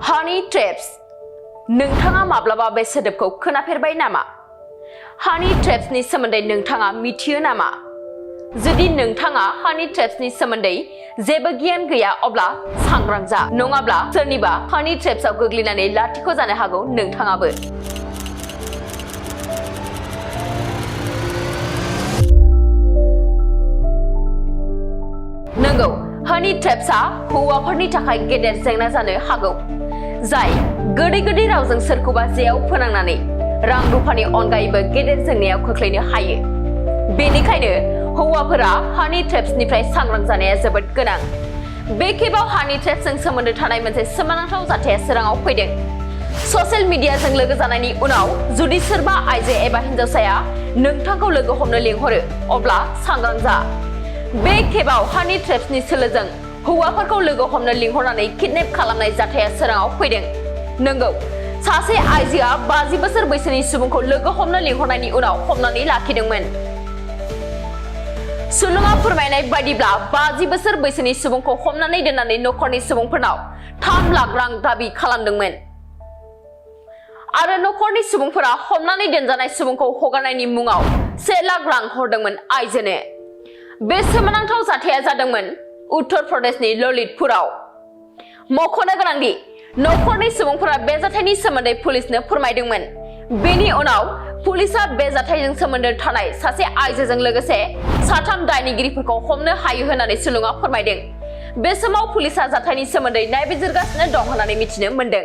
Honey traps नोंथाङा माब्लाबा बे सोदोबखौ खोनाफेरबाय नामा? Honey traps नि सोमोन्दै नोंथाङा मिथियो नामा? जुदि नोंथाङा honey traps नि सोमोन्दै जेबो गियान गैया अब्ला सांग्रां जा, नङाब्ला सोरनिबा honey traps आव गोग्लैनानै लाथिख' जानो हागौ नोंथाङाबो। नंगौ, honey traps आ हौवाफोरनि थाखाय गेदेर जेंना जानो हागौ, जाय गोदै रावजों सोरखौबा जेयाव फोनांनानै रां रुफानि अनगायैबो गेदेर जेंनायाव खोख्लैनो हायो। बेनिखायनो हौवाफोरा honey traps निफ्राय सांग्रां जानाया जोबोद गोनां। बे खेबाव honey traps जों सोमोन्दो थानाय मोनसे सोमोनांथाव जाथाया सोराङाव फैदों। ससियेल मिडियाजों लोगो जानायनि उनाव जुदि सोरबा आइजो एबा हिन्जावसाया नोंथांखौ लोगो हमनो लिंहरो अब्ला सांग्रां जा। बे खेबाव honey traps नि सोलोजों हौवाफोरखौ लोगो हमनो लिंहरनानै किडनेप खालामनाय जाथाया सोराङाव फैदों। नंगौ, सासे आइजोआ 50 बोसोर बैसोनि सुबुंखौ लोगो हमनो लिंहरनायनि उनाव हमनानै लाखिदोंमोन। सुलुङा फोरमायनाय बायदिब्ला 50 बोसोर बैसोनि सुबुंखौ हमनानै दोननानै नखरनि सुबुंफोरनाव 3 लाख रां दाबि खालामदोंमोन आरो नखरनि सुबुंफोरा हमनानै दोनजानाय सुबुंखौ हगारनायनि मुङाव 1 लाख रां हरदोंमोन आइजोनो। बे सोमोनांथाव जाथाया जादोंमोन उत्तर प्रदेशनि ललितपुराव। मख'नो गोनांदि नखरनि सुबुंफोरा बे जाथायनि सोमोन्दै पुलिसनो फोरमायदोंमोन। बेनि उनाव पुलिसआ बे जाथायजों सोमोन्दो थानाय सासे आइजोजों लोगोसे 3 दायनिगिरिफोरखौ हमनो हायो होननानै सुलुङा फोरमायदों। बे समाव पुलिसआ जाथायनि सोमोन्दै नायबिजिरगासिनो दं होननानै मिथिनो मोनदों।